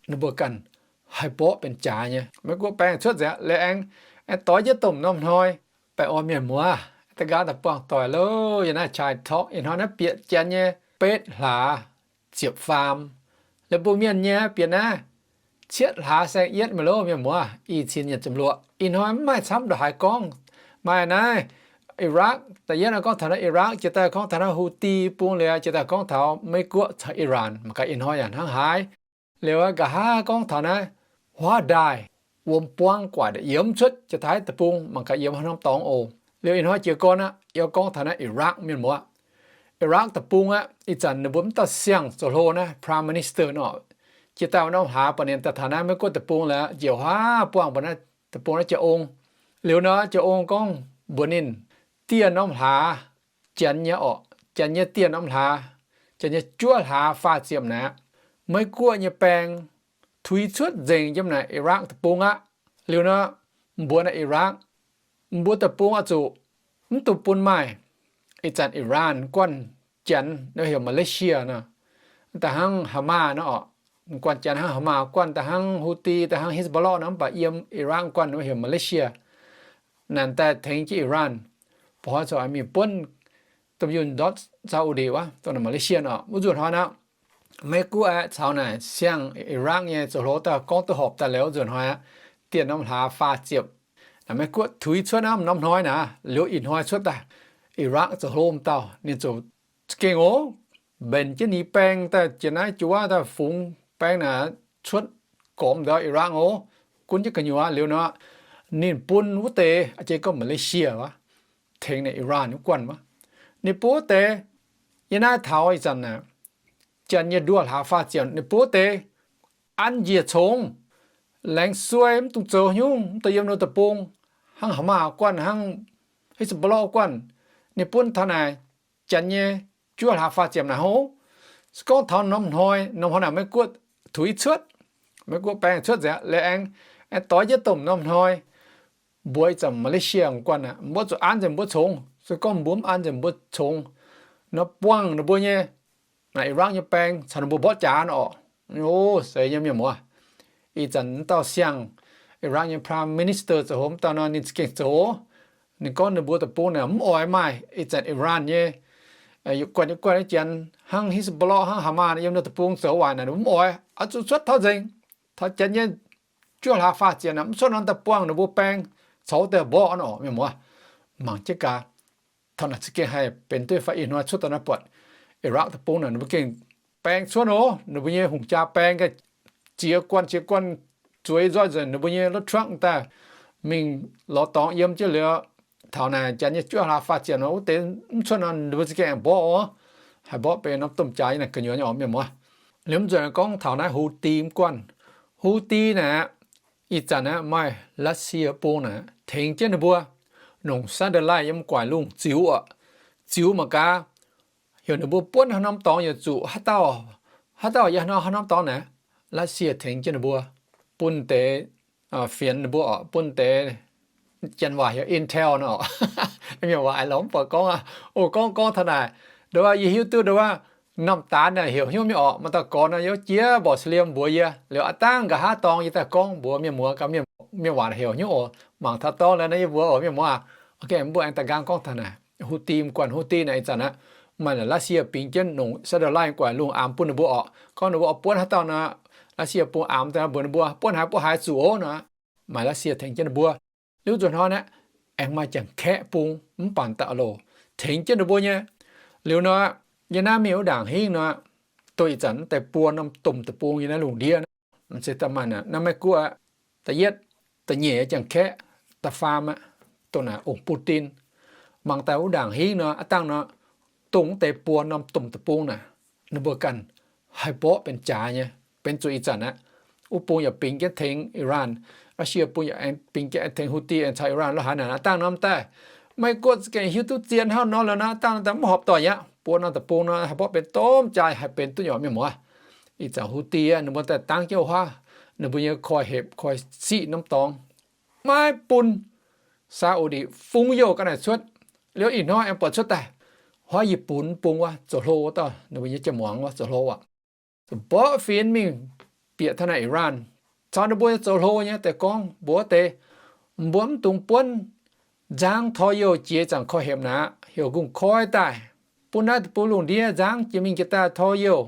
ninh mbuo ganh haih mborqv benx jaax nyei. Meiv Guoqv baeng cuotv nzengc liuz aengx, aengx doix jienv domh norm hnoi. Baengh orn mienh muoz, da'nqaang daaih buangh doic loh, yie naaiv Chai Talk ih hnoi naaiv bieqc janx nyei betv hlaax ziepc faam. Liuz mbuo mienh nyei bieqc naaiv cietv hlaax saeng-yietv mingh loh mienh muoz, i cin nyic ziepc luoqc. Ih hnoi mv maaih camv ndongc haaix gorngv. Maaih naaiv Iraq, da'yietv naaiv gorngv taux naaiv Iraq, jiex daaih gorngv taux naaiv Houthi bung liuz, jiex daaih gorngv taux Meiv Guoqv caux Iran, mangc gaax ih hnoi yaac hnangv haaix. Liuz nqa'haav gorngv taux naaiv huaav ndaaih wuom buangv guaaic yiem cuotv jiex taux deic-bung, mangc gaax yiem haaix norm dorngx oc. Liuz ih hnoi jiez gorn aqv, yie gorngv taux naaiv Iraq mienh muoz. Iraq deic-bung aqv, ih zanc ninh mbuo mv dauh siang zoux hlo naaiv Prime Minister nor, jiex daaih wuov norm hlaax bun ninh daaih taux naaiv Meiv Guoqv deic-bung liuz, njiec huaav buangh mbuo naaiv deic-bung naaiv jauv-ong. Liuz nor jauv-ong gorngv mbuox ninh, dieh norm hlaax, janx nyei orqc, janx nyei dieh norm hlaax, janx nyei juov hlaax faah ziepc naaiv, Meiv Guoqv nyei baeng tuix cuotv nzengc yiem naaic Iraq deic-bung aqv. Liuz nor mbuox naaiv Iraq, mbuo deic-bung oix zuqc mv dungx bun maaih ih zanc Iran guanh janx nor heuc Malaysia nor, da'hnangv Hamas nor orqc, guanh janx hnangv Hamas guanh, da'hnangv Houthi, da'hnangv Hezbollah nor, mv baac yiem Iran guanh nor heuc Malaysia. Naaic daaih tengx jienv Iran, ba'hnoi corc mingh buonv domh yunh ndortv Saudi wuov, dongh naaic Malaysia nor. Wuov nzunc hnoi nor, Meiv Guoqv aeqv, caux naaic siang Iraq nyei zoux hlo daaih gorngv duqv horpc daaih liuz, wuov nzunc hnoi aqv, dieh norm hlaax faah ziepc, naaic Meiv Guoqv tuix cuotv norm hnoi naaic, liuz ih hnoi cuotv daaih, Iraq zoux hlo m'dauh ninh ziouc za'gengh oc, mbenc jienv ninh baeng daaih jiex naaiv jiex wuov daaih fungx baeng naaic cuotv gormx ndau Iraq oc, gunv jienv gu'nyuoz liuz nor, ninh bun wuov deix, jiex gorngv Malaysia wuov, tengx naaic Iran wuov guanh wuov, ninh bun wuov deix, yie naaiv taux ih zanc naaic, janx nyei nduov hlaax faah ziepc, ninh bun wuov deix an njiec congx, laengz suei, mv dungx zoux haaix nyungc, mv dungx yiem ninh deic-bung, hnangv Hamas guanh, hnangv Hezbollah guanh, ninh bun taux naaic janx nyei juov hlaax faah ziepc naaic hov. Se gorngv taux norm hnoi, norm hnoi naaic Meiv Guoqv tuix cuotv, Meiv Guoqv baeng cuotv nzengc liuz aengx, aengx doix jienv domh norm hnoi, mbuox ih zanc Malaysia guanh aqv, mbuo zuqc an nzengc mbuo congx. Se gorngv mbuo mv an nzengc mbuo congx nor, buangh ninh mbuo nyei naaic Iraq nyei baeng caux ninh mbuo mborqv jaax nor orqc. O, seix nyei mienh muoz. Ih zanc wuov dauh siang Iraq nyei Prime Minister zoux hlo wuov dauh nor, ninh za'gengh zoux. Ninh gorngv ninh mbuo deic-bung naaic mv oix maaih ih zanc Iran nyei guanh nyei guanh nyei janx hnangv Hezbollah hnangv Hamas yiem ninh deic-bung zoux waaic naaic, ninh mbuo mv oix, oix zuqc cuotv taux nzengc, taux janx nyei juov hlaax faah ziepc naaic mv cuotv nor, daaih buangh ninh mbuo baeng caux deix mborqv nor orqc, mienh muoz. Mangc jienv gaax, taux naaic za'gengh haih benx duqv fai? Ih hnoi cuotv daaih naaiv buatc Iraq deic-bung naaic ninh mbuo gengh baeng cuotv oc, ninh mbuo nyei hungh jaa baeng ganh ziex guanh ziex guanh zueiz nzoih nzengc ninh mbuo nyei rutv truangv daaih mingh lorz dorngx yiem jienv liuz, taux naaic janx nyei juov hlaax faah ziepc nor, wuov deix mv cuotv nor, ninh mbuo za'gengh aengx mborqv oc. Haih mborqv benx norm domh jaax yiem naaic gu'nyuoz nyei orqc, mienh muoz. Liuz mv nzunc gorngv taux naaiv Houthi mv guanh. Houthi naaic aqv, ih zanc aqv maaih Russia bung naaic tengx jienv ninh mbuo nongc satellite yiem guaix lungh ziux orqc. Ziux mangc gaax, heuc ninh mbuo buonv haaix norm dorngx yietc zuqc haaix dauh, haaix dauh yiem haaix norm dorngx naaic, Russia tengx jienv ninh mbuo, bun deix fienx ninh mbuo orqc, bun deix, janx waac heuc intel nor orqc. Mienh waac aengx lorz mv buatc gorngv aqv. O, gorngv gorngv taux naaic, nduov yie hiuv duqv nduov norm daanx naaic heuc hnyouv mienh orqc. Maaih dauh gorx nor yiem jiex mborqc siem mbuox yie, liuz aav dangh nqa'haav dorngx yie daaih gorngv mbuox mienh muoz gaax, mienh waac heuc hnyouv oc. Mangc taux dorngx liuz nor yie mbuox oc, mienh muoz. Mbuo aengx daaih nqaang gorngv taux naaic Houthi mv guanh. Houthi naaic ih zanc aqv, maaih naaic Russia bingx jienv nongc satellite guaix lungh aamx bun ninh mbuo orqc. Gorngv ninh mbuo oix buonv haaix dauh nor, Russia bung aamx daaih mbuox ninh mbuo buonv haaix buonv haaix zuqc oc nor. Maaih Russia tengx jienv ninh mbuo. Liuz nzunc hnoi naaiv aengx maaih Janx-Kaeqv bung mv baac da'loc tengx jienv ninh mbuo nyei. Liuz nor, yie naaiv mingh wuov ndaangc hingv nor, dongh ih zanc deix buo norm domh deic-bung yiem naaiv lungh ndiev naaiv, se daaih maaih naaiv Meiv-Guoqv aqv, da'yietv, da'nyeic Janx-Kaeqv, da'faam aqv, dongh naaic ong Putin. Mangc daaih wuov ndaangc hingv nor, aav dangh nor, dongh wuov deix buo norm domh deic-bung naaic, ninh mbuo ganh haih mborqv benx jaax nyei, benx zuqc ih zanc aqv. Wuov bung yaac bingx jienv tengx Iran, Russia bung yaac bingx jienv tengx Houthi aengx caux Iran lo haaix naaic. Aav dangh norm daaih, Meiv-Guoqv za'gengh hiuv duqv zien hnangv nor liuz nor, aav dangh daaih mv horpc doic aqv. Buo norm deic-bung nor haih mborqv benx domh jaax, haih benx duqv nyei mienh muoz. Ih zanc Houthi aqv, ninh mbuo daaih dangv jienv wuov huaav, ninh mbuo nyei koi hepc koi siqv norm dorngx, maiv bun Saudi fungx youh ga'naaiv cuotv. Liuz ih hnoi aengx buatc cuotv daaih, huaav Yietc Bun bung wuov zoux hlo wuov dauh, ninh mbuo nyei jaa-muangz wuov zoux hlo aqv, mborqv fienx mingh bieqc taux naaic Iran, caux ninh mbuo zoux hlo nyei deix gorngv mbuox deix, mbuo mv dungx buonv nzangv tor youh jiex zanc korv-hepc naaic, heuc gong-koiv daaih bun naaiv deic-bung lungh ndiev nzangv jiex mingh jiex daaih tor youh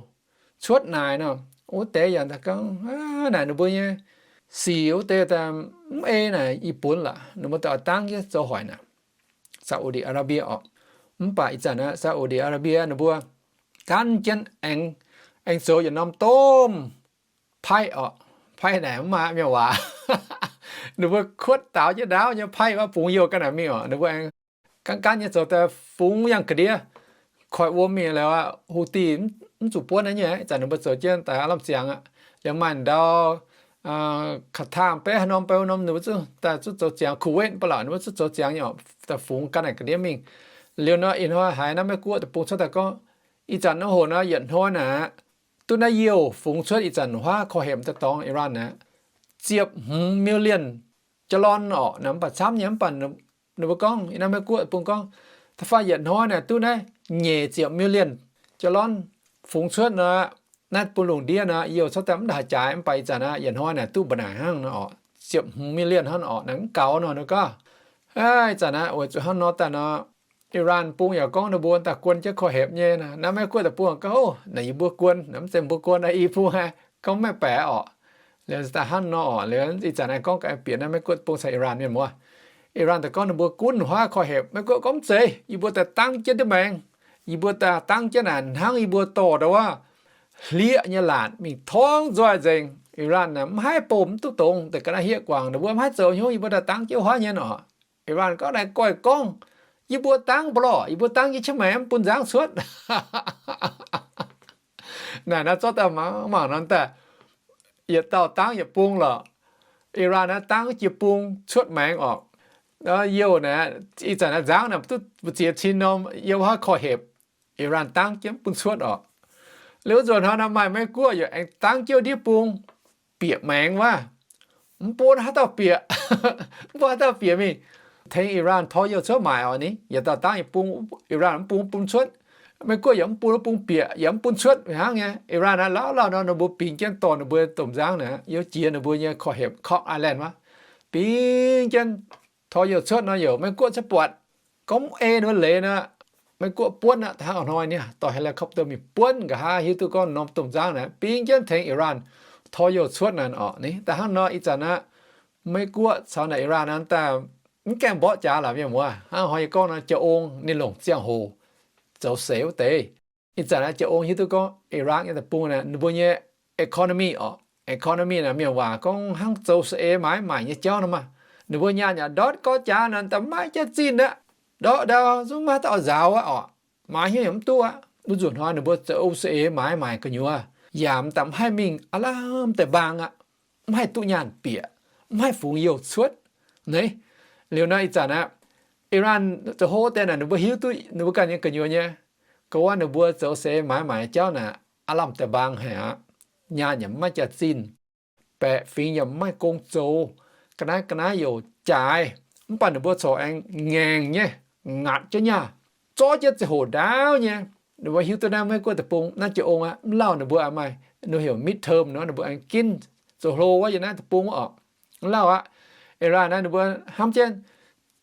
cuotv naaic nor. Wuov deix yaac gorngv, naaic ninh mbuo nyei sic wuov deix mv ei naaic yie bunx lorqc. Ninh mbuo daaih dangv jienv zoux hoic naaic Saudi Arabia orqc. Mv baac ih zanc naaic Saudi Arabia ninh mbuo gan jienv aengx, aengx zoux yietc norm domh paaiv orqc. Paaiv naaic mv maaih mienh waac. Ninh mbuo kuotv daaux jienv ndaauv nyei paaiv wuov bungx youh ga'naaiv mingh orqc. Ninh mbuo aengx gan gan nyei zoux daaih fungx yangh ga'ndiev, koiv wuom mingh liuz aqv. Houthi mv zuqc buonv naaiv nyei. Ih zanc ninh mbuo zoux jienv daaih aav lamh ziangx aqv. Liuz maaih ndau Qatar beiv haaix norm beiv wuov norm ninh mbuo daaih zuqc zoux ziangx, Kuwait ba'laqc ninh mbuo zuqc zoux ziangx nyei orqc, daaih fungx ga'naaiv ga'ndiev mingh. Liuz nor ih hnoi haiz naaiv Meiv-Guoqv deic-bung cuotv daaih gorngv, ih zanc naaiv hoc nor yietc hnoi naaic, duqv naaiv youh fungx cuotv ih zanc huaav korv-hepc daaih dorngx Iran naaic, ziepc hmz million ja'lorn orqc. Naaic mv baac camv nyei, mv baac ninh mbuo gorngv, ih naaiv Meiv-Guoqv deic-bung gorngv, da'faanh yietc hnoi naaic duqv naaiv nyeic ziepc million ja'lorn fungx cuotv nor, naaiv bun lungh ndiev nor youh cuotv daaih mv ndaaih jaaix. Mv baac ih zanc naaic yietc hnoi naaic duqv mba'naaic hnangv nor orqc, ziepc hmz million hnangv orqc. Naaic mv gaux nor ninh gorngv, ih zanc naaic weic zuqc hnangv nor daaih nor, Iran bung yaac gorngv ninh mbuo daaih guon jienv korv-hepc nyei. Naaiv Meiv-Guoqv deic-bung gorngv, naaic yie mbuo guon, naaic mv zeiz mbuo guon, i bung gorngv mv maaih baeqc orqc. Liuz daaih hnangv nor orqc. Liuz ih zanc naaiv gorngv ga'naaiv bieqc naaiv Meiv-Guoqv deic-bung caux Iran mienh muoz. Iran daaih gorngv ninh mbuo gunv huaav korv-hepc. Meiv-Guoqv gorngv mv zeiz, yie mbuo daaih dangv jienv duqv maengx, yie mbuo daaih dangv jienv naaic hnangv yie mbuo dorh ndau wuov hlieqv nyei laatc mingh torngv nzoih nzengc. Iran naaic mv haih bom mv duqv dongz deix ga'naaiv hieqv guangc, ninh mbuo mv haih zoux hnyouv, yie mbuo daaih dangv jienv huaav nyei orqc. Iran gorngv naaic goiv gorngv, yie mbuo dangv mbuo lorqc, yie mbuo dangv jienv qiex maengx mv bun nzangv cuotv. Naaic naaiv zorqv daaih mangc mangc nor daaih, yietc dauh dangv yietc bung lorqc. Iran naaiv dangv jiex bung cuotv maengx orqc. Youh naaic, ih zanc naaiv nzangv naaic duqv mbu'ziex cin norm yiem huaav korv-hepc. Iran dangv jienv bun cuotv orqc. Liuz wuov nzunc hnoi naaiv maaih Meiv-Guoqv yaac aengx dangv jienv ndiev bung bieqc maengx wuov. Mv bun haaix dauh bieqc, mv bun haaix dauh bieqc mingh tengx Iran tor youh cuotv maaic orqc. Ni yietc dauh dangv yietc bung, Iran mv bun, mv bun cuotv. Meiv-Guoqv yaac mv bun, mv bun bieqc, yaac mv bun cuotv hnangv nyei. Iran naaiv lauh lauh nor ninh mbuo bingx jienv dorh ninh mbuo domh nzangv naaic, youh jiex ninh mbuo nyei korv-hepc Kok Island wuov, bingx jienv tor youh cuotv nor, youc Meiv-Guoqv cuotv buatc, gorngv mv ei ninh mbuo leiz nor, Meiv-Guoqv buonv aqv. Da'hnangv a'hnoi niaa dorh helicopter mingh buonv nqa'haav hiuv duqv gorngv norm domh nzangv naaic bingx jienv tengx Iran tor youh cuotv naaic orqc. Ni da'hnangv nor ih zanc aqv, Meiv-Guoqv caux naaic Iran naaiv daaih mv gaengh mborqv jaax laac mienh muoz. Hnangv hnoi yie gorngv nor, jaa-ong ninh longc ziangh hoc zoux seix wuov deix. Ih zanc naaiv jaa-ong hiuv duqv gorngv Iran nyei deic-bung naaic ninh mbuo nyei economy orqc, economy naaic mienh waac gorngv hnangv zoux saeng-eix maaiz maaic nyei jauv nor maah. Ninh mbuo nyaanh yaac ndortv gorv jaax naaic daaih maiv jaax zinh aqv. Ndortv ndau zungv maiv dauh nzaaux aqv orqc. Maaiz hnyouv yaac mv duqv aqv. Wuov nzunc hnoi ninh mbuo zoux saeng-eix maaiz maaic gu'nyuoz yaac m'daaih mv haih mingh aav lamh deix mbaang aqv. Mv haih duqv nyaanh bieqc, mv haih fungx youh cuotv. Neiv, liuz nor ih zanc aqv, Iran zoux hlo deix naaic ninh mbuo hiuv duqv ninh mbuo ganh nyei gu'nyuoz nyei, gorngv wuov ninh mbuo zoux saeng-eix maaiz maaic jauv naaic aav lamh deix mbaang haic aqv. Nyaanh yaac mv maaih jaax-zinh, baeqc fingx yaac mv maaih gong zoux, ga'naaiv ga'naaiv youc jaaix. Mv baac ninh mbuo corc aengx ngaengc nyei, ngaatc jienv nyaah, zorqv jienv ziangh hoc ndaauv nyei. Ninh mbuo hiuv duqv naaiv Meiv-Guoqv deic-bung naaiv jaa-ong aqv, mv lauh ninh mbuo maaih, ninh mbuo heuc midterm nor, ninh mbuo aengx ginv zoux hlo wuov yiem naaiv deic-bung orqc. Mv lauh aqv, Iran naaiv ninh mbuo hnamv jienv,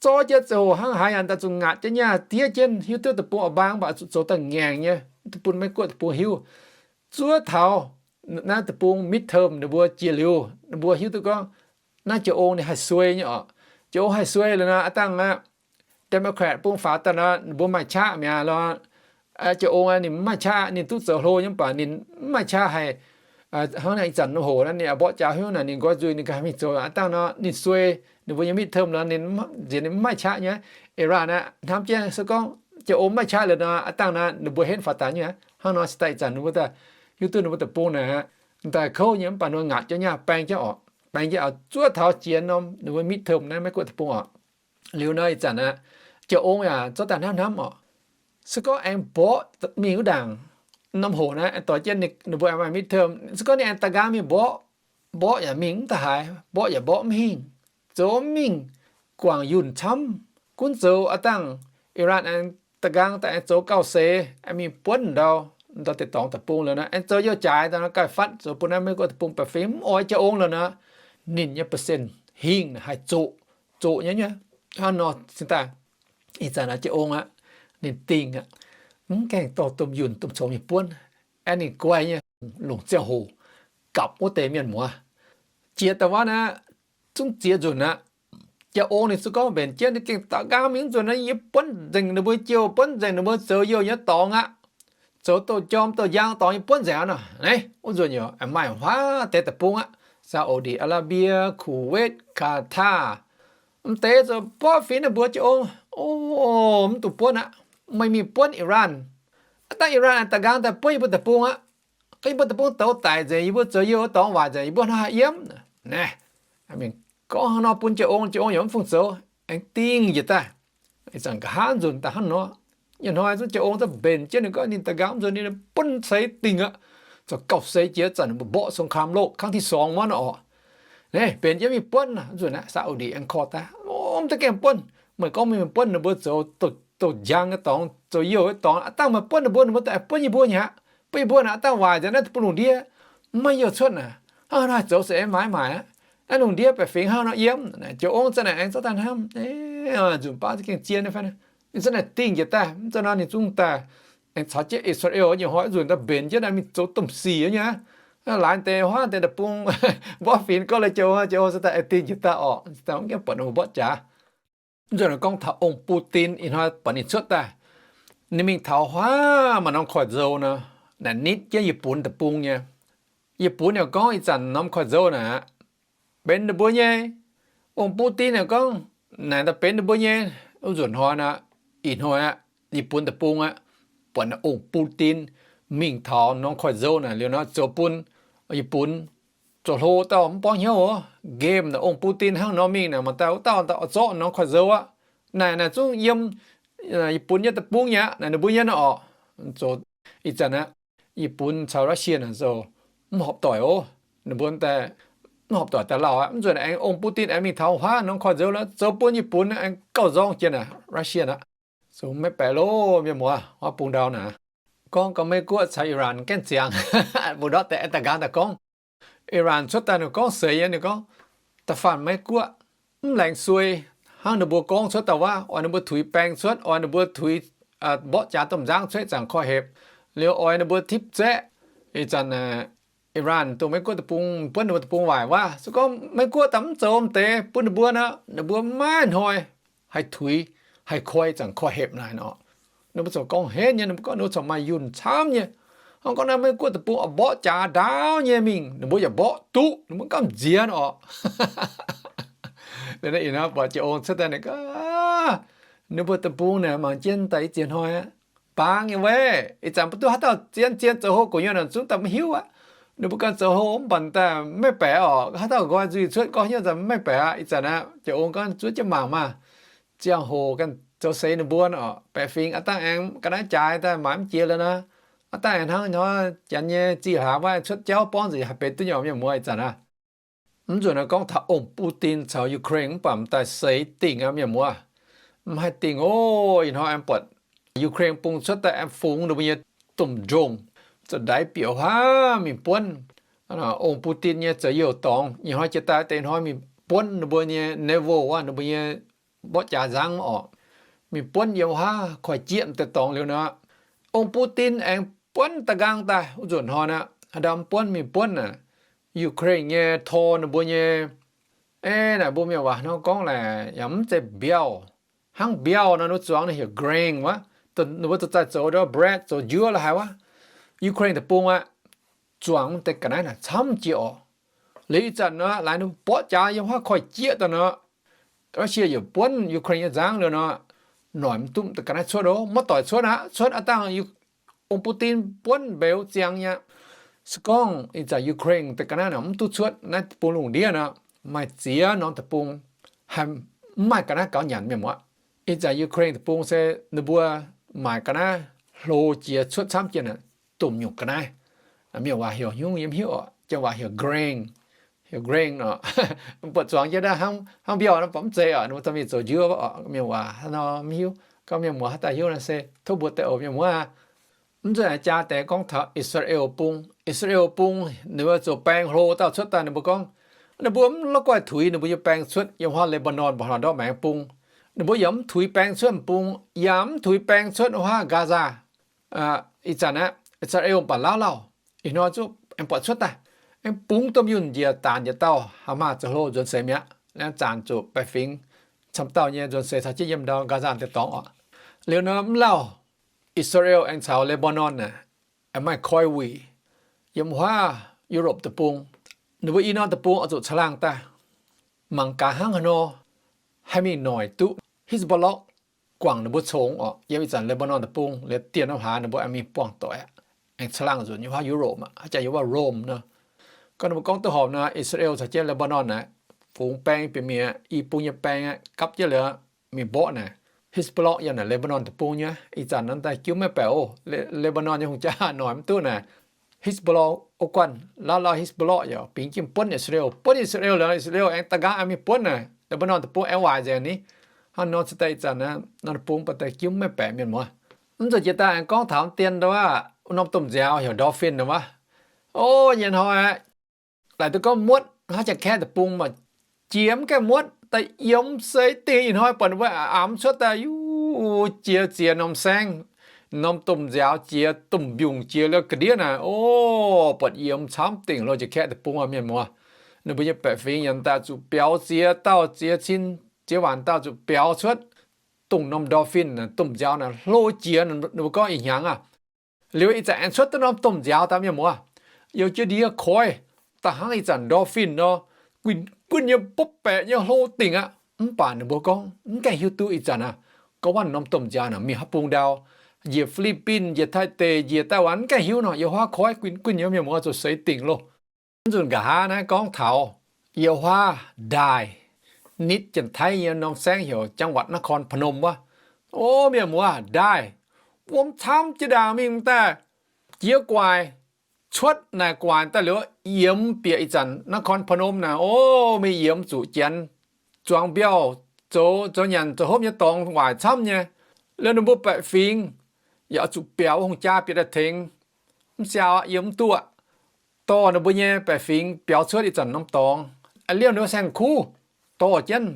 zorqv jienv ziangh hoc hnangv haaix yaac daaih zuqc ngaatc jienv nyaah diev jienv, hiuv duqv deic-bung oix mbaang, mv baac zuqc zoux daaih ngaengc nyei, deic-bung Meiv-Guoqv deic-bung hiuv. Zuov taux naaiv deic-bung midterm ninh mbuo jiex liuz, ninh mbuo hiuv duqv gorngv naaiv jaa-ong ninh haih suei nyei orqc. Jaa-ong haih suei liuz nor, aav dangh aqv, Democrat bung faaux daaih nor, ninh mbuo maaih qaqv mi'aqv lorqc. Jaa-ong ninh mv maaih qaqv, ninh duqv zoux hlo nyei, mv baac ninh mv maaih qaqv haih hnangv naaiv ih zanc hoc naaiv ninh mborqv jaax hnyouv naaic ninh nqoi nzuih ninh ganh mingh zoux. Aav dangh nor ninh suei, ninh mbuo nyei midterm nor ninh nziex ninh mv maaih qaqv nyei. Iran aqv, hnamv jienv se gorngv jaa-ong mv maaih qaqv liuz nor, aav dangh nor ninh mbuo henv faaux daaih nyei. Hnangv nor se daaih ih zanc ninh mbuo daaih hiuv duqv ninh mbuo deic-bung naaic daaih kouv nyei, mv baac ninh mbuo ngaatc jienv nyaah baeng jienv orqc, baeng jienv orqc, zuov taux jiex norm ninh mbuo midterm naaiv Meiv-Guoqv deic-bung orqc. Liuz nor ih zanc aqv, jaa-ong yaac zorqv daaih hnamv hnamv orqc, se gorngv aengx mborqv mingh wuov ndaangc, norm hoc naaiv aengx doix jienv ninh mbuo aengx maaih midterm, se gorngv ninh aengx da'nqaang mingh mborqv, mborqv yaac mingh mv da'haaix, mborqv yaac mborqv mv hingh, zoux mv mingh, guangc yunh camv. Gunv zoux aav dangh Iran aengx da'nqaang daaih aengx zoux gauh seix aengx mingh buonv ndau, ndau deix dorngx deic-bung liuz nor, aengx zoux youh jaaix daaih nor, gauh fatv zoux bun naaiv Meiv-Guoqv deic-bung baeqc fingx mv oix jaa ong liuz nor, ninh nyei percent hingh haih zoqc, zoqc nyei nyei. Hnangv nor cingx daaih ih zanc jaa ong aqv, ninh dingh aqv, mv gaengh dorh domh yunh domh congx mingh buonv. Aengx ninh guai nyei longc ziangh hoc gapv wuov deix mienh muoz. Jiex daaih wuov naaiv, zungv ziex nzunc aqv. Jaa ong ninh zungv gorngv mbenc jienv ninh gengh daux nqaang mingh, mv nzunc naaiv yie buonv nzengc ninh mbuo jouh, buonv nzengc ninh mbuo zoux youh nyei dorngx aqv. Zoux douh jorm douh njang dorngx yie buonv nzengc aqv nor. Naaiv wuov nzunc yaac maaih huaav deix deic-bung aqv, Saudi Arabia, Kuwait, Qatar, mv deix zoux borqv fingx ninh mbuo jaa ong. O, mv dungx buonv aqv. Meih mingh buonv Iran. Aav dangh Iran aengx daux nqaang daaih buonv yie mbuo deic-bung aqv. Gorngv yie mbuo deic-bung douz daic nzengc, yie mbuo zoux youh dorngx waaic nzengc, yie mbuo hnangv haaix yiem? Naaiv, mingh gorngv hnangv nor bun jaa ong, jaa ong yaac mv fungc zoux, aengx dingh njiec daaih. Ih zanc nqa'haav nzunc daaih hnangv nor. Nyei hnoi zungv jaa ong zungv mbenc jienv ninh gorngv ninh daux nqaang mv nzunc ninh buonv seix dingh aqv. Zoux gauh seix jiex zanc mbuo mborqv สงครามโลกครั้งที่สอง muonv oc. Naaiv mbenc jienv mingh buonv nzunc aqv, Saudi aengx korv daaih, o, mv deix gaengh buonv. Meih gorngv mingh buonv ninh mbuo zoux douh njang nyei dorngx, zoux youh nyei dorngx, aav dangh meih buonv ninh mbuo, ninh mbuo daaih buonv yie mbuo nyei aqv. Buonv yie mbuo naaic, aav dangh waaic nzengc naaiv bun lungh ndiev, mv maaih youh cuotv naaic. Hnangv naaiv zoux se aengx maaiz maaic aqv. Naaiv lungh ndiev baeqc fingx hnangv nor yiem. Jaa ong zanc naaic aengx zorqv daaih hnamv, nzunc baav za'gengh zien nyei fai. Ninh zanc naaic dingh njiec daaih, mv zanc nor ninh zungv daaih aengx caux jienv Israel nyei hnoi nzunc daaih mbenc jienv daaih mingh zoux domh sic nyei. Laaix deix huaav deix deic-bung mborqv fingx gorngv lai jaa ong, jaa ong se daaih aengx dingh njiec daaih orqc, daaih mv gaengh buatc ninh mbuo mborqv jaax. Mv nzunc gorngv taux ong Putin ih hnoi buatc ninh cuotv daaih, ninh mingh taux huaav maaih norm koiv-nzou nor, naaic nitv jienv Yietc Bunv deic-bung nyei. Yietc Bunv yaac gorngv ih zanc norm koiv-nzou naaic benx ninh mbuo nyei. Ong Putin yaac gorngv naaic daaih benx ninh mbuo nyei. Wuov nzunc hnoi nor, ih hnoi aqv, Yietc Bunv deic-bung aqv, buatc ong Putin mingh taux norm koiv-nzou naaic liuz nor zoux bun Yietc Bunv zoux hlo dauh mv borngv hnyouv oc. Nqemh naaic ong Putin hnangv nor mingh naaic, maaih daaih wuov dauh daaih oix zorqv norm koiv-nzou aqv. Naaic naaic zungv yiem Yietc Bunv nyei deic-bung nyei aqv, naaic ninh mbuo nyei nor orqc. Zoux ih zanc aqv, Yietc Bunv caux Russia naaic zoux mv horpc doic oc. Ninh mbuo daaih mv horpc doic daaih lauh aqv. Mv nzunc aengx ong Putin aengx mingh taux huaav norm koiv-nzou nor, zoux bun Yietc Bunv aengx gauh nzorng jienv naaic Russia aqv. Zungv maiv baeqc loh, mienh muoz, huaav bung ndau naaic. Gorngv gau Meiv-Guoqv caux Iran gaengh ziangx, mbuo ndortv deix aengx daaih nqaang daaih gorngv. Iran cuotv daaih ninh gorngv seix nyei, ninh gorngv, da'faanh Meiv-Guoqv mv laengz suei hnangv ninh mbuo gorngv cuotv daaih wuov, oix ninh mbuo tuix baeng cuotv, oix ninh mbuo tuix mborqv jaax domh nzangv cuotv ih zanc korv-hepc, liuz oix ninh mbuo tipv zaeqv. Ih zanc Iran dongh Meiv-Guoqv deic-bung, buonv ninh mbuo deic-bung waaic wuov, se gorngv Meiv-Guoqv daaih mv zoux m'deix bun ninh mbuo nor, ninh mbuo maiv hnoi haih tuix, haih koi ih zanc korv-hepc naaic nor. Ninh mbuo corc gorngv henv nyei, ninh mbuo gorngv ninh mbuo corc maaih yunh camv nyei. Hnangv gorngv naaiv Meiv-Guoqv deic-bung oix mborqv jaax ndaauv nyei mingh, ninh mbuo yaac mborqv duqv, ninh mbuo gamh nziex orqc. Ih hnoi buatc jiex ong cuotv daaih ninh gorngv, ninh mbuo deic-bung naaic mangc jienv daaih i ziex hnoi aqv, bangc nyei weic. Ih zanc mbuo duqv haaix dauh zien zien zoux hlo gu'nyuoz naaic zungv daaih maiv hiuv aqv. Ninh mbuo ganh zoux hlo mv baac daaih maiv baeqc orqc. Haaix dauh nqoi nzuih cuotv gorngv hnyouv zanc maiv baeqc aqv. Ih zanc naaic jiex ong gorngv zuov jienv mangc maah. Ziangh hoc ganh zoux seix ninh mbuo orqc, baeqc fingx aav dangh aengx ga'naaiv jaaix daaih maaiz mv jiex liuz nor, aav dangh aengx hnangv nor janx nyei zih hlaax wuov cuotv jauv borngv nzengc, haih benx duqv nyei orqc, mienh muoz. Ih zanc naaic mv nzunc naaiv gorngv taux ong Putin caux Ukraine mv baac m'daaih seix dingh aqv, mienh muoz. Mv haih dingh oc. Ih hnoi aengx buatc Ukraine bung cuotv daaih aengx fungx ninh mbuo nyei domh ndongh, zoux ndaix bieqc huaav mingh buonv ong Putin nyei zoux youh dorngx. Ih hnoi jiex daaih deix hnoi mingh buonv ninh mbuo nyei naval wuov, ninh mbuo nyei mborqv jaax nzangv orqc. Mingh buonv yiem huaav koiv-jieqv deix dorngx liuz nor, ong Putin aengx buonv da'nqaang daaih. Wuov nzunc hnoi naaic haaix ndau mv buonv mingh buonv naaic, Ukraine nyei tor ninh mbuo nyei, e, naaic mbuo mienh waac hnangv gorngv laaic yaac mv zeiz mbiauh, hnangv mbiauh nor, ninh mbuo zuangx ninh heuc grain wuov, ninh mbuo dorh daaih zoux bread, zoux njuov la'haaix wuov. Ukraine deic-bung aqv, zuangx deix ga'naaiv naaic camv jiex orqc. Liuz ih zanc nor, laaix ninh mbuo mborqv jaax yiem huaav koiv-jieqv daaih nor, Russia yaac buonv Ukraine nyei nzangv liuz nor, noic mv duqv deix ga'naaiv cuotv oc, maiv doic cuotv aqv. Cuotv aav dangh ong Putin buonv mbeux ziangx nyei aqv. Se gorngv ih zanc Ukraine deix ga'naaiv naaic mv duqv cuotv naaiv bung lungh ndiev nor, maaih ziex norm deic-bung haih mv maaih ga'naaiv gaux nyanc, mienh muoz. Ih zanc Ukraine deic-bung se ninh mbuo maaic ga'naaiv hlo jiex cuotv camv jiex naaic, domh nyungc ga'naaiv. Mienh waac heuc hnyungv yie mv hiuv orqc, janx waac heuc grain, heuc grain orqc. Buatc zuangx jienv hnangv mbiauh nor, mv baac mv zeiz orqc, ninh mbuo dorh mingh zoux njuov orqc. Mienh waac hnangv nor mv hiuv. Gorngv mienh muoz haaix dauh hiuv nor se tov mbuox deix oc, mienh muoz. Mv nzunc aengx jaa deix gorngv taux I^saa^laa^en Bung. I^saa^laa^en Bung ninh mbuo zuqc baeng hlo dauh cuotv daaih, ninh mbuo gorngv ninh mbuo mv la'guaih tuix ninh mbuo nyei baeng cuotv yiem wuov Lebanon mba'hnoi ndortv maengx bung. Ninh mbuo yaac mv tuix baeng cuotv bung, yaac mv tuix baeng cuotv wuov Gaza. Ih zanc aeqv, I^saa^laa^en baac lauh lauh, ih hnoi zuqc aengx buatc cuotv daaih, aengx bungx domh yunh njiec daanc njiec dauh, Hamas zoux hlo nzuonx seix mi'aqv. Laengz zanc zuqc baeqc fingx camv dauh nyei nzuonx seix caux jienv yiem ndau Gaza deic-dorngx oc. Liuz nor mv lauh, I^saa^laa^en aengx caux Lebanon aeqv, aengx maaih koi wuic yiem wuov Europe deic-bung. Ninh mbuo i norm deic-bung oix zuqc caangh laangh daaih. Mangc gaax hnangv haaix nor haih mingh noic duqv Hezbollah guangc ninh mbuo congx oc. Yiem ih zanc Lebanon deic-bung liuz dieh norm hlaax ninh mbuo aengx mingh buangh doic aqv. Aengx caangh laangh nzunc yiem wuov Europe aqv, haaix jaax yiem wuov Rome nor. Gorngv ninh mbuo gorngv duqv horpc nor, I^saa^laa^en caux jienv Lebanon naaic, fungx baeng bieqc mienh, i bung nyei baeng aqv, gapv jienv liuz mingh mborqv naaic Hezbollah yiem naaic Lebanon deic-bung nyei. Ih zanc nor daaih jiuv maiv baeqc oc. Le-, Lebanon nyei hungh jaa noic mv duqv naaic. Hezbollah, o guanh, lauh lauh Hezbollah yaac bingx jienv buonv I^saa^laa^en, buonv I^saa^laa^en liuz, I^saa^laa^en aengx da'nqaang aengx mingh buonv naaic Lebanon deic-bung aengx waaic nzengc ni. Hnangv nor cingx daaih ih zanc naaiv norm deic-bung baac daaih jiuv maiv baeqc, mienh muoz. Mv nzunc jiex daaih aengx gorngv taux dien wuov, norm domh nziaaux heuc dolphin wuov. O, nyei hnoi laaic duqv gorngv muotv hnangv Janx-Kaeqv deic-bung maah, jiex mv gaengh muotv daaih yiem seix dingc. Ih hnoi buatc ninh mbuo aamx cuotv daaih, yie jiex ziex norm saengv, norm domh nziaaux jiex, domh mbiungc jiex liuz ga'ndiev naaic, o, buatc yiem camv dingc loh Janx-Kaeqv deic-bung aqv, mienh muoz. Ninh mbuo nyei baeqc fingx yaac daaih zuqc biaux ziex dauh, ziex cin ziex waanc dauh zuqc biaux cuotv. Dongh norm dolphin, domh nziaaux naaic hlo jiex, ninh mbuo gorngv ih hnyangx aqv. Liuz ih zanc aengx cuotv duqv norm domh nziaaux daaih, mienh muoz. Youc jienv ndie koiv daaih hnangv ih zanc dolphin nor, guinh guinh nyei, bopv baeqc nyei, hlo dingc aqv. Mv baac ninh mbuo gorngv mv gaengh hiuv duqv ih zanc aqv, gorngv wuov norm domh nziaaux naaic mingh haaix bung ndau, njiec Fi^li^bin, njiec Taiv deic, njiec Daiv^waan, mv gaengh hiuv nor, yiem wuov koiv guinh guinh nyei, mienh muoz, zuqc seix dingc loh. Mv nzunc nqa'haav naaiv gorngv taux yiem wuov ndaaih, nitv Janx-Taiv nyei norm saengv heuc จังหวัดนครพนม wuov. O, mienh muoz, ndaaih wuom camv jiex ndaangc mingh daaih, jiex gu'nguaaic, cuotv naaic gu'nguaaic daaih liuz, yiemx bieqc ih zanc นครพนม naaic, o, mingh yiemx zuqc Janx zuangx mbiauh, zoux, zoux nyanc zoux hopv nyei dorngx waaic camv nyei. Liuz ninh mbuo baeqc fingx yaac zuqc biaux hungh jaa bieqc daaih tengx. Mv siaaux aqv, yiem mv duqv aqv. Dorh ninh mbuo nyei baeqc fingx biaux cuotv ih zanc norm dorngx, liemh ninh mbuo saeng-kuv dorh jienv,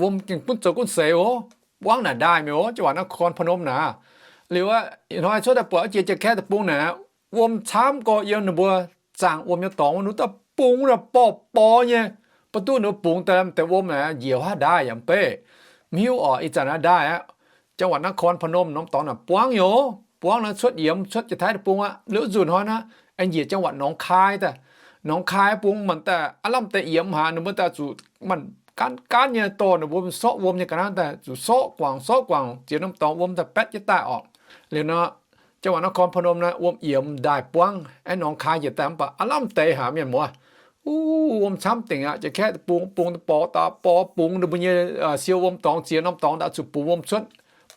wuom gengh gunv zoux gunv seix oc. Buangv naaic ndaaih mi'aqv oc, จังหวัดนครพนม naaic. Liuz aqv, ih hnoi cuotv daaih buatc jiex Janx-Kaeqv deic-bung naaic, wuom camv gorx, yiem ninh mbuo zaangh wuom nyei dorngx wuov, ninh mbuo daaih bungx daaih borv borv nyei. Mv duqv ninh mbuo bungx daaih deix wuom naaic njiec wuov ndaaih yaac mv beiv. Mv hiuv oc, ih zanc naaiv ndaaih aqv, จังหวัดนครพนม norm dorngx naaic buangv nyei oc. Buangv nor cuotv yiemx, cuotv Janx-Taiv deic-bung aqv. Liuz nzunc hnoi naaiv aengx njiec จังหวัดหนองคาย daaih. หนองคาย bung maanc daaih aav lamh deix yiemx haic, ninh mbuo daaih zuqc maanc gaanv gaanv nyei dorh ninh mbuo sorqv wuom nyei ga'naaiv daaih zuqc sorqv guangc, sorqv guangc, ziex norm dorngx wuom daaih baetv jienv daaih oc. Liuz nor, จังหวัดนครพนม naaiv wuom yiemx ndaaih buangv, aengx หนองคาย njiec daaih mv baac aav lamh deix haic, mienh muoz. Wuov, wuom camv dingc aqv. Janx-Kaeqv deic-bung bungx daaih borv daaih borv, bungx ninh mbuo nyei siou wuom dorngx, ziex norm dorngx daaih zuqc bungx wuom cuotv.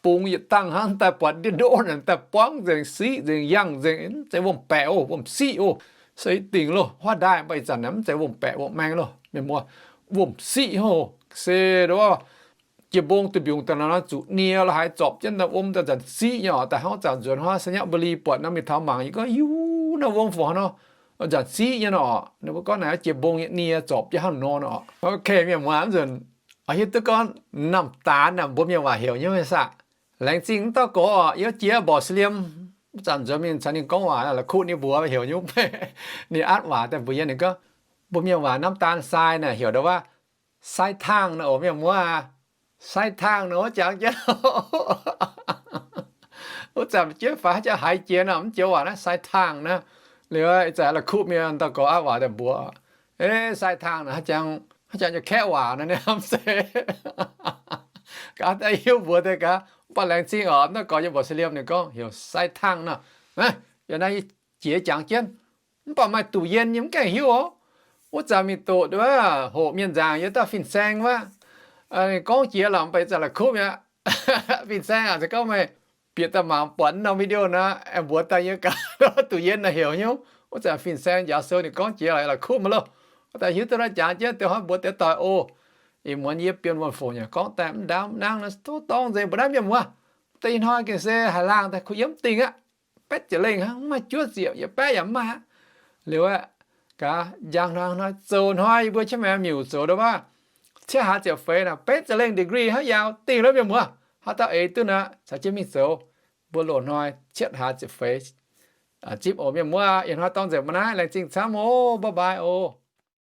Bungx yietc dangh hnangv daaih buatc ndiev ndoqv naaic daaih buangv nzengc, siqv nzengc, yangh nzengc, mv zeiz wuom-baeqc oc, wuom-siqv oc. Se dingc loh, huaav ndaaih mv baac ih zanc naaic mv zeiz wuom-baeqc wuom-maeng loh, mienh muoz. Wuom-siqv oc. Se nduov jiex mbong duih mbiungc daaih nor zuqc nie la'haaix zorpc jienv daaih wuom daaih nzanc siqv nyei oc. Daaih hnangv zanc nzuonx huaav ไชยบุรี buatc naaiv mingh taux mangc yie gorngv, Yie naaiv wuom fungc haaix nor nzanc siqv nyei nor. Ninh mbuo gorngv naaic jiex mbong nyei nie zorpc jienv hnangv nor nor. Ok, mienh muoz, mv nzunc hiuv duqv gorngv น้ำตาล naaic mbuo mienh waac heuc nyei saah. Laengz zingh mv dauh gorx oc, yie jiex mborqc siem, zanc nzuonx mingh caux ninh gorngv waac, la'kuqv ninh mbuox heuc nyei, ninh atv waac daaih mbuox yie, ninh gorngv mbuo mienh waac น้ำตาลทราย naaic heuc ndau wuov sai tang naaic oc, mienh muoz aac. Sai tang naaic wuov jangx jienv wuov zanc jienv faix haaix jaax haiz jiex nor, mv joux waac naaiv sai tang naaiv. Liuz ih zanc la'kuqv mienh dauh gorx atv waac daaih mbuox, Ei, sai tang naaic haaix jangx, haaix jangx nyei kaeqv waac naaiv, ninh mv zeiz gaax daaih hiuv mbuox deix gaax. Mv baac laengz zingh oc, mv dauh gorx yiem mborqc siem ninh gorngv heuc sai tang nor. Yiem naaiv jiex jangx jienv, mv baac maaih ตู้เย็น nyei, mv gaengh hiuv oc. Wuov zanc mingh doqc wuov hoqc mienh nzaangc yiem dauh fin-saeng wuov, ninh gorngv jiex lorqc, mv baac ih zanc la'kuqv mi'aqv. Fin-saeng aac, se gorngv meih bieqc daaih mangc buatc norm video naaiv, aengx mbuox daaih yiem gaax ตู้เย็น naaic heuc nyei. Wuov zanc fin-saeng njaaux sou ninh gorngv jiex lorqc, la'kuqv maiv loh. Wuov daaih hiuv duqv naaiv jangx jienv deix hnoi mbuox deix doic oc. Ih muonz yie Bienh Wuonh Fongc yaac gorngv daaih mv ndau mv nangv nor, tov dorng nzengc mbuo naaiv mienh muoz. Deix ih hnoi gengh se haiz laangh daaih kuh yiem dingh aqv. betv ziepc lengh hnangv, mv maaih juov ziepc, yietc baeqv yaac mv maaih aqv. Liuz aeqv, gaax njang hnoi, hnoi zoux hnoi yie mbuo qiex maengx miuc zoux ndongc wuov cietv hlaax ziepc feix naaic, betv ziepc lengh degree hnangv, yaac dingh lov mienh muoz. Haaix dauh eix duqv naaic caux jienv mingh zoux. Mbuo loz-hnoi cietv hlaax ziepc feix zipv oc mienh muoz. Ih hnoi dorng nzengc mbuo naaiv, laengz zingh camv oc, bye bye oc.